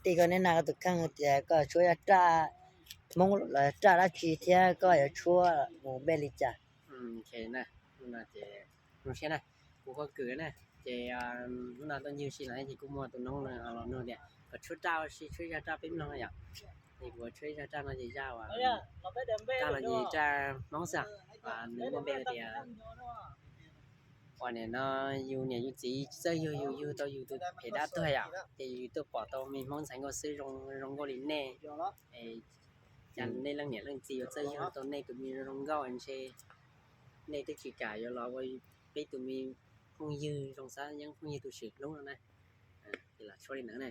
Tij, koj neb na, koj tus kheej tias koj tshuab yog raj Hmoob los raj dab tsi thiab koj yuav tshuab mus npe li cas? Ces, kuv Huab Kws na, ces hnub no tuaj ncig si los ces kuj muaj tus noob los nug tias kom tshuab raj ua si, tshuab zaj raj peb mloog yom. Ces kuv tshuab zaj raj no ces zaj uas, raj los ces raj Hmoob xwb, nws muaj npe tias uas nim no yus niam yus txiv txawj yug, yus yug tau yus tus phem dab tuag yom, ces yus tuaj pom tau me Hmoob ntxhais nkauj xwb zoo nkauj li nej. Cas nej leej niam leej txiv yuav txawj yug tau nej tus me zoo nkauj ntshe nej twb tsis kam yuav los ua peb tus me phooj ywg zoo xav yeeb phooj ywg tus sim hlub no na. Ces los tshuab li ntawd na.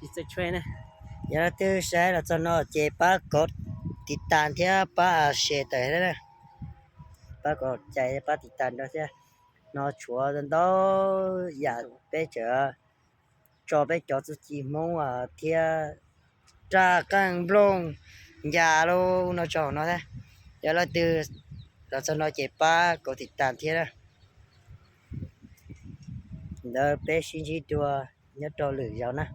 Li no xwb na. Yog leej twg saib los txog no ces pab kov tiv tas thiab pab share tawm thiab na. Pab kov cai pab tiv tas nrog thiab. No tshuav ntau yam peb tseem tso peb cov txuj ci Hmoob thiab raj qeej nplooj ncas lub no tso hauv no thiab. Yog leej twg los txog no ces pab kov tiv tas thiab na. Ntawd peb sib ntsib dua nyob rau lwm zaus na.